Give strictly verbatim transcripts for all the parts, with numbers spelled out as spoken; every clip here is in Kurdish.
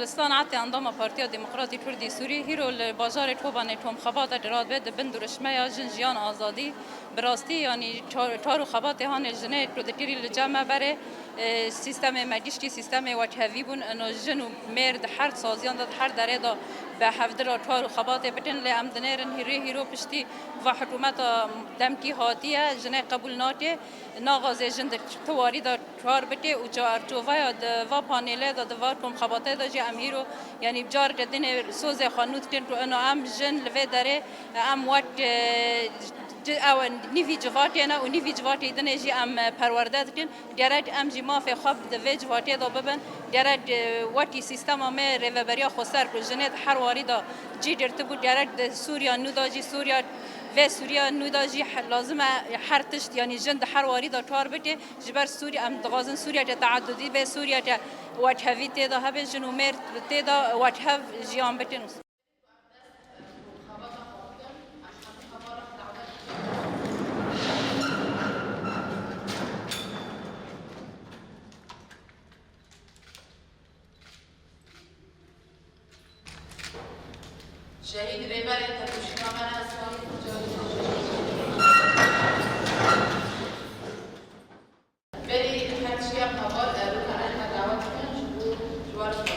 Destan Atê, endama Partiya Demokratî Kurdî Sûrî, hîro li bajarê Kobanê tomxebata diratbe di bin dirûşmeya Jin, Jiyan, Azadî. Bi rastî, yanî çar, çar û xebatê hanê jinê ku ditirî li cem me berê, e, sîstemê me giştî sîstemê wekhevî bûn. Ino jin û mêr di her saziyan de, di her derê de bi hevdira çar û xebatê bikin, lê em dinêrin hîrê hîro piştî va hikûmeta demkî hatiye, jinê qebûl nake, naxwaze jin di tu warî de kar bike û çarçoveya di va panêlê de, di va komxebatê de jî em hîro, yanî careke dinê sozê xwe nû dikin ku ino em jin li vê derê, em wek, e, ci-, ew nîvî civatê ne û nîvî civatê dinê jî em, e, perwerde dikin. Gerek em jî mafê xwe di vê civatê de bibin. Gerek, e, wekî sîstema me rêveberiya xweser ku jinê di her warî de cî girtibû, gerek di Sûriya nû de jî, Sûriya vê Sûriya nû de jî he-, lazim e her tişt, yanî jin di her warî de kar bike. Ji ber Sûriye, em dixwazin Sûriyeke teadudî be, Sûriyeke wekhevî tê de hebe, jin û mêr tê de wekhev jiyan bikin. Şehîd Rêberê Tepişîna me ne Esmanî Koçerî. Berî her tiştî ya heval, e, wekare me dawet dikin ji bo ji wan re.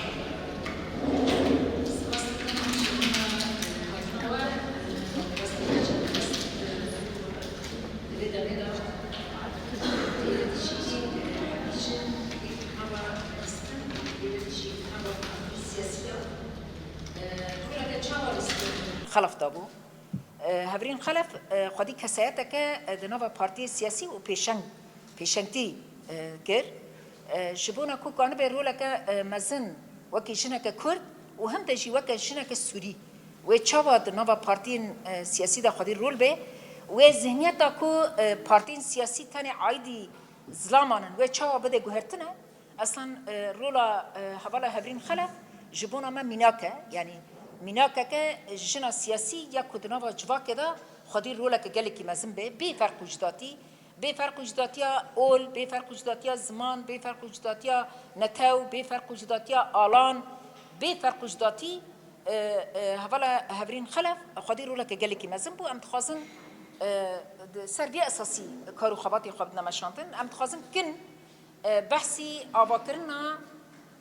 Spas dikim ji wan re, e, hatina we, e, rastî ne çend kes, e, di vê demê de, e, tiştî, e, hemî jin, e, hava, e, stin, e, tiştî hava, e, siyasî ya. Xelef dabû. E, Hevrîn Xelef, e, xwedî kesayeteke, e, di nava partiyê siyasî û pêşeng, pêşengtî, e, kir. E, ji bona ku kanibe roleke, e, mezin wekî jineke Kurd û him de jî weke jineke Sûrî, wê çawa di nava partiyên, e, siyasî de xwedî rol bê? Wê zihniyeta ku, e, partiyên siyasî tenê aîdî zilaman in, wê çawa bide guhertine? Eslan, e, rola, e, hevala Hevrîn Xelef ji bona me mînak e. Yanî mînakeke jina siyasî ya ku di nava civakê de xwedî roleke gelekî mezin be, bê ferq û cidatî, bê ferq û cidatiya ol, bê ferq û cidatiya ziman, bê ferq û cidatiya netew, bê ferq û cidatiya alan, bê ferq û cidatî, e, e, hevala Hevrîn Xelef xwedî roleke gelekî mezin bû. Em dixwazin, e, di ser vê esasî kar û xebatê xwe bidine meşandin. Em dixwazin kin E, behsî avakirina,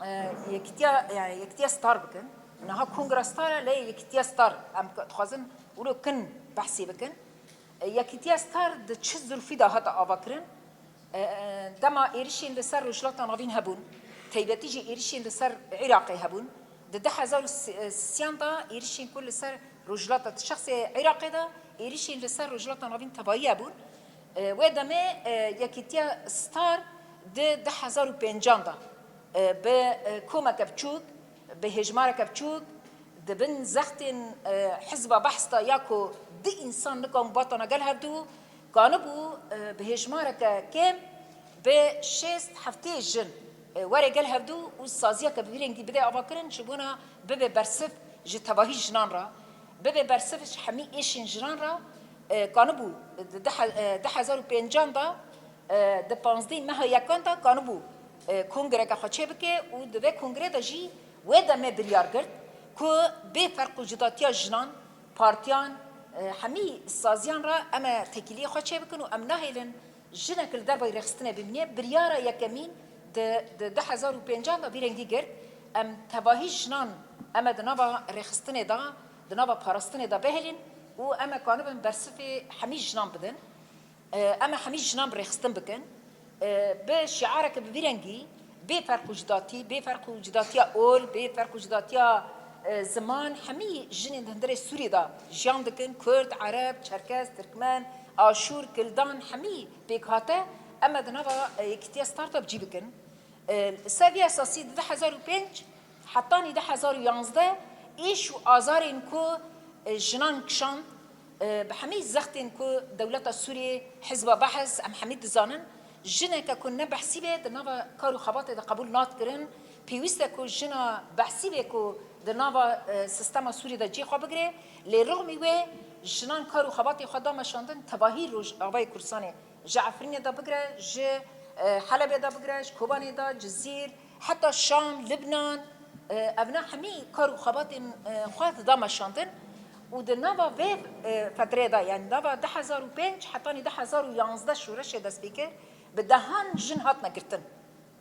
e, yekîtiya, yani yekîtiya Star bikin. Niha Kongra Star e, lê yekîtiya Star em dixwazin wilo kin behsî bikin. E, yekîtiya Star di çi zirfî de hate avakirin? E, e, dema êrişên li ser Rojhilata Navîn hebûn, taybetî jî êrişên li ser Iraqê hebûn. Di du hezar û sêyan de êrişên ku li ser Rojhilata, di şexsê Iraqê de êrişên li ser Rojhilata Navîn tevayî hebûn. E, wê demê, e, Yekîtiya Star di du hezar û pêncan de, e, bi, e, komeke biçûk, bi hêjmareke biçûk, di bin zextên, e, Hizba Behs de ya ku du însan nikabû batana gel hevdû, kanibû, e, bi hêjmareke kêm bi şêst heftê jin, e, were gel hevdû û saziyeke bi vî rengî bide avakirin, ji bona bibe bersiv ji tevahî jinan re, bibe bersiv ji hemî êşên jinan re, e, kanibû di, di he-, e, du hezar û pêncan de, e, di panzdehê meha yekan de kanibû, e, kongreke xwe çêbike û di vê kongrê de jî wê demê biryar girt ku bê ferq û cudatiya jinan, partiyan, e, hemî saziyan re em ê têkiliyê xwe çêbikin û em nahêlin jinek li dervayî rêxistinê bimîne. Biryara yekemîn di, di du hezar û pêncan de vî rengî girt. Em tevahî jinan em ê di nava rêxistinê de, di nava parastinê de bihêlin û em ê kanibin bersivê hemî jinan bidin. E, em ê hemî jinan bi rêxistin bikin. E, bi şiareke bi vî rengî, bê ferq û cudatî, bê ferq û cudatiya ol, bê ferq û cudatiya, e, ziman, hemî jinên di hundirê Sûriyê de jiyan dikin, Kurd, Ereb, Çerkez, Tirkmen, Aşûr, Kildan, hemî pêkhate, em ê di nava, e, Yekîtiya Star de bi cî bikin. E, li ser vî esasî di du hezar û pênc hetanî du hezar û yanzdeh êş û azarên ku, e, jinan kişand, e, bi hemî zextên ku dewleta Sûriyê, Hizba Behs, em hemî dizanin, jineke ku ne behsî be di nava kar û xebatê de qebûl nat kirin. Pêwîst e ku jina behsî be ku di nava, e, sîstema Sûriyê de cî xwe bigire. Lê rixmî wê jinan kar û xebatê xwe da meşandin tevahî Rojavayê Kurdistanê. Ji Efrînê de bigire, ji, e, Helebê de bigire, ji Kobanê de, Cizîr, heta Şam, Libnan, E, evna hemî kar û xebatên, e, xwe dida meşandin û di nava vê, e, fetrê de, yani nava du hezar û pênc hetanî du hezar û yanzdeh şoreşê dest pê kir, bi dehan jin hatine girtin.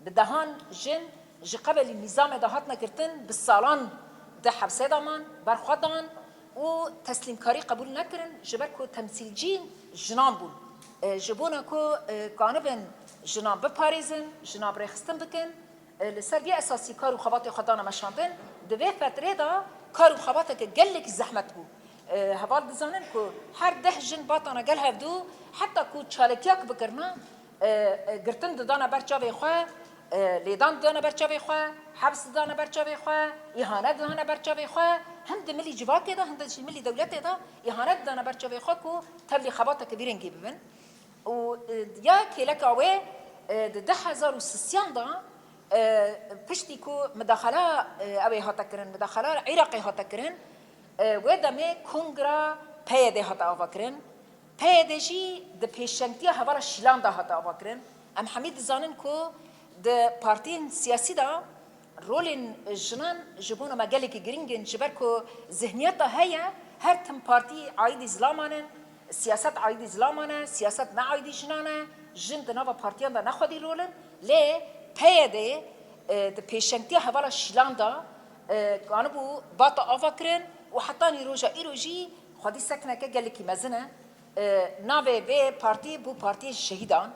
Bi dehan jin ji qebelî nîzamê de hatine girtin, bi salan di hepsê de man, berxwe dan û teslîmkarî qebûl nekirin, ji ber ku temsîlcî jinan bûn. E, ji bona ku, e, kanibin jinan biparêzin, jinan bi rêxistin bikin, e, li ser vê esasî kar û xebatê xwe dane meşandin. Di vê fetrê de kar û xebateke gelekî zehmet bû. E, heval dizanin ku her deh jin batana gel hevdû, heta ku çalakiyek bikirina, e, e, girtin didana ber çavê xwe, e, lêdan didana ber çavê xwe, heps didana ber çavê xwe, îhanet didana ber çavê xwe, hin di milî civakê de, hin de jî milî dewletê de îhanet didana ber çavê xwe ku tevlî xebateke vî rengî bibin. Û, e, ya kêleka wê, e, di du hezar û sisiyan de, e, piştî ku midaxela, e, ew ê hate kirin, midaxela Iraqê hate kirin, e, wê demê kongra P Y D hate avakirin. P Y D jî di pêşengtiya hevala Şîlan de hate avakirin. Em hemî dizanin ku di partiyên siyasî de rolên jinan ji bona me gelekî girîng in, ji ber ku zihniyeta heye, her tim partî aîdî zilaman in, siyaset aîdî zilaman e, siyaset ne aîdî jinan e, jin di nava partiyan de ne xwedî rol in, lê P Y D, e, di pêşengtiya hevala Şîlan de, e, anibû bata ava kirin û hetanî roja îro jî xwedî sekneke gelekî mezin e. E, navê vê partî bû Partiyê Şehîdan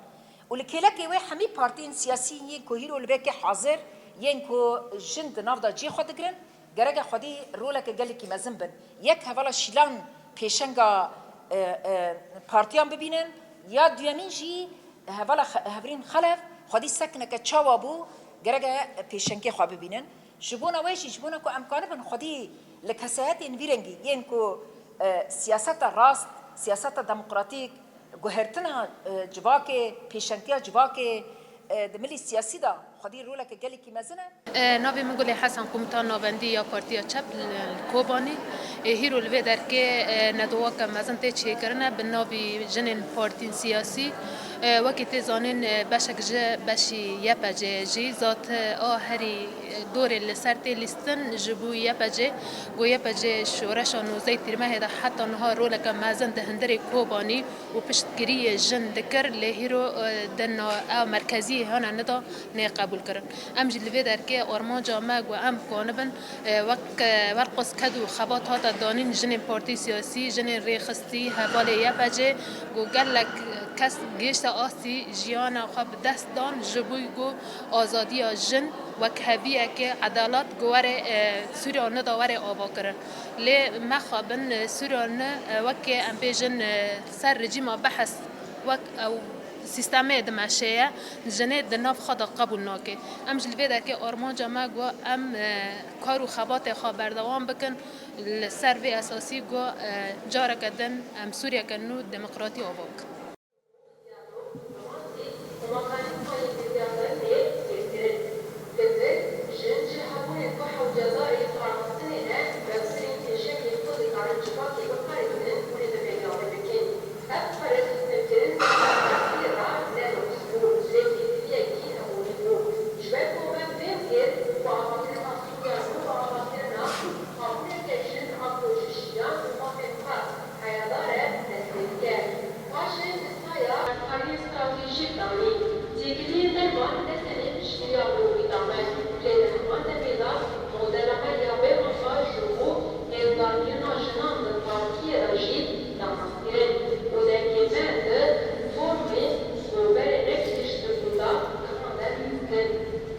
û li kêlekê wê hemî partiyên siyasî yên ku hîro li vê kê hazir yên ku jin di nav de cihê xwe digirin, gereke xwedî roleke gelekî mezin bin. Yek hevala Şîlan pêşenga, e, e, partiyan bibînin, ya duyemîn jî hevala Xe-, Hevrîn Xelef xwedî sekneke çawa bû, gereke pêşengê xwe bibînin. Ji bona wê jî, ji bona ku em karibin xwedî li kesayetên vî rengî yên ku, e, siyaseta rast, siyaseta demokratîk, guhertina, e, civakê, pêşengtiya civakê, e, di milî siyasî de xwedî roleke gelekî mezin e. E, navê min Gulê Hesen, Komutan Navendî ya Partiya Çep li, li Kobanî. E, hîro li vê derkê, e, nedoweke mezin tê çêkirine bi navî Jinên Partiyên Siyasî. E, wekî tê zanîn, e, beşek ji beşî Y P G jî zat, e, a herî, e, dorê li ser tê lîstin ji bo Y P G. Ku Y P G şoreşa nozdehê Tîrmehê de heta niha roleke mezin di hundirê Kobanî û piştgiriyê jin dikir, lê hîro, e, di na-, ew merkeziyê hene nida nê qebûl kirin. Em jî li vê derkê armanca me ku em kanibin, e, wek, e, werqos ked û xebat hate danîn jinên partî siyasî, jinên rêxistî, hevalê Y P G, ku gelek kes gihişte astî jiyana xwe bi dest dan ji bo ku azadiya jin wekheviyeke edalet ku were, e, Sûriya nida were avakirin. Lê mexabin, e, Sûriya ne, e, weke em bêjin, e, ser rejîma behs wek ew sîstemê dimeşeye, jinê di nav xwe de qebûl nake. Em ji li vê derkê armanca me ku em, e, kar û xebatê xwe berdewam bikin, li ser vê esasî ku, e, careke din em Sûriyeke nû demokratî ava bikin. Ev xwe rêxistinkirin bi partiyê re ne dost bû, lê pêdiviyekî hemûnî bû. Ji ber ku me fêm kir ku avakirina Sûriya nû avakirina qanûneke jin a ku ji jiyan û mafên xwe heyadar e, dest pê dike. Paşê bi saya alîkariyên stratejîk danî. Têkiliyên dervan ne tenê piştgiriya mirovî dame, lê di heman demê de modela me ya bêwefa ji bo hêldakirina jinan di partiyê re jî daxist kirin û dengê me di formê ku berê negihiştibû de gihande lîstin.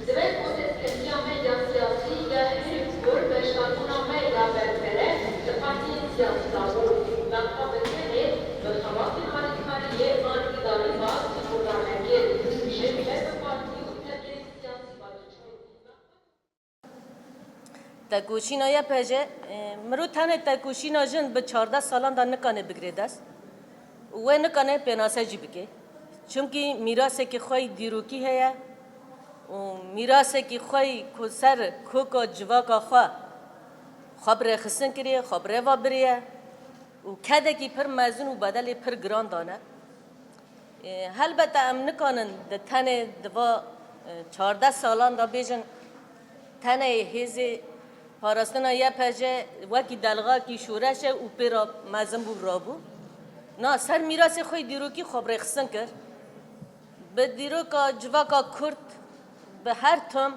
Divê ku destkeftîya me ya siyasî ya herî kûr beşdarbûna me ya berfireh di partiyên siyasî de bû. Me xwe bi tenê bi xebatên alîkariyê an îdarî ve sînorda nekir. Jin ne bi partî û tevgerên siyasî ve diçûn. Tekoşîna Y P G, e, mirov tenê tekoşîna jin bi çardeh salan de nikane bigire dest û wê nikane pênase jî bike. Çimkî mîrasekî xwe yî dîrokî heye û mîrasekî xwe yî ku ser koka civaka xwe, xwe bi rêxistin kiriye, xwe bi rê ve biriye û kedekî pir mezin û bedelê pir giran dane. E, helbete em nikanin di tenê di va, e, çardeh salan de bêjin, Tenê hêzê parastina Y P J wekî delxakî şoreş e û pê re mezin bû, rabû. Na ser mîrasê xwe yê dîrokî xwe bi rêxistin kir. Bi dîroka civaka Kurd bi her tim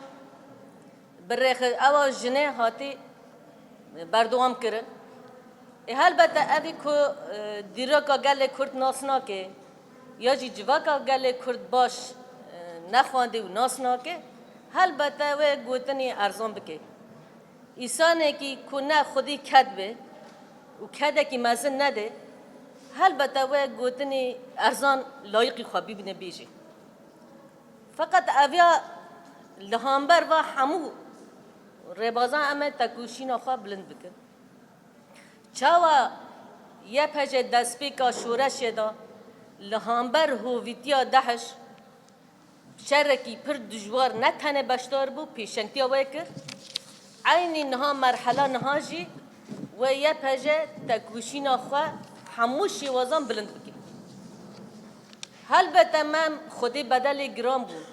bi rêxi-, ewa jinê hatî berdewam kirin. Ê helbete evî ku, e, dîroka gelê Kurd nas nake, ya jî civaka gelê Kurd baş, e, nexwendî û nas nake, helbete wê gotinî erzan bike. Îsanekî ku ne xwedî ked be û kedekî mezin nede, helbete wê gotinî erzan layîqî xwe bibîne bêje. Feqet eviya li hamber va hemû rêbazan em ê tekoşîna xwe bilind bikin. Çawa Y P J destpêka şoreşê de li hamber hovîtiya DAIŞ şerekî pir dijwar ne tenê beşdar bû, pêşengtiya wê kir. Eynî niha merhela niha jî wê Y P J tekoşîna xwe hemû şêwazan bilind bike. Helbete me em xwedê bedelê giran bûn.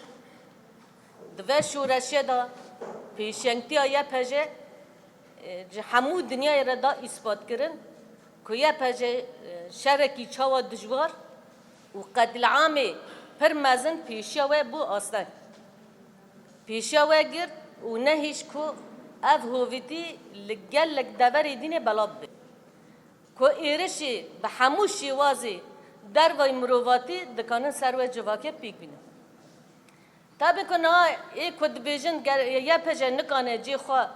Di vê şoreşê de pêşengtiya Y P J, e, ji hemû dinyayê re da îspat kirin ku Y P J, e, şerekî çawa dijwar û qetlîamê pir mezin pêşiya wê bû asteng. Pêşiya wê girt û nehişt ku ev hovîtî li gelek deverê dînê belav bibe. Ku êrişî bi hemû şêwazê dervayî mirovatî dikanin ser wê civakê pêk bînin. Tabi ku niha ê ku dibêjin ger Y P J nikane cê xwe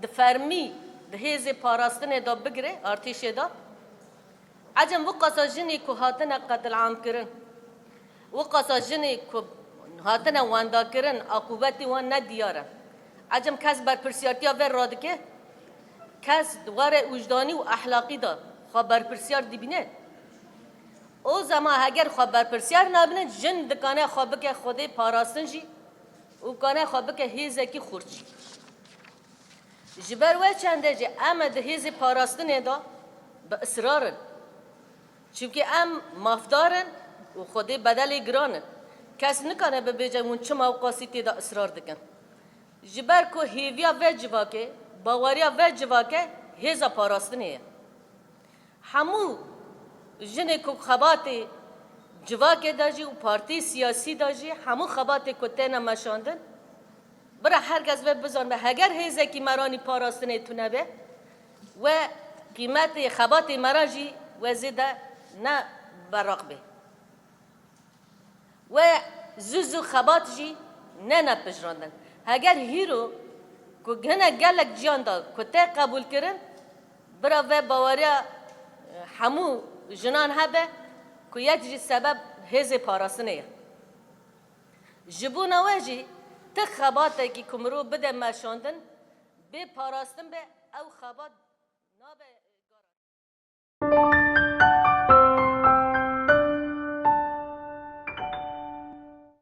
di fermî di hêzê parastinê de bigire, artêşê de. Ecem wiqasa jinê ku hatine qetil'am kirin, wiqasa jinê ku hatine wendakirin, aqûbetê wan ne diyar e. Ecem kes berpirsiyartiya vê radike? Kes di warê wijdanî û ehlaqî de xwe berpirsiyar dibîne? O zema heger xwe berpirsiyar nabînin, jin dikane xwe bike xwedê parastin jî û kane xwe bike hêzekî xurt jî. Ji ber wê çendê jî em ê di hêzê parastinê de bi israr in. Çimkî em mafdar in û xwedê bedelê giran in. Kes nikane bibêje hûn çima ew qasî tê de israr dikin. Ji ber ku hêviya vê civakê, baweriya vê civakê hêza parastinê ye. Hemû jinê ku xebatê civakê de jî û partî siyasî de jî hemû xebatê ku têne meşandin, bira her kes vê bizanbe, heger hêzekî meranî parastinê tune be, wê qîmetê xebatê meran jî wê zêde ne beraq be. Wê zû zû xebat jî nene pijrandin. Heger hîro ku hinek gelek ciyan da ku tê qebûl kirin, bira vê baweriya, e, hemû jinan hebe ku yek jî sebeb hêzê parastinê ye. Ji bona wê jî ti xebatekî ku mirov bide meşandin, bê parastin be, ew xebat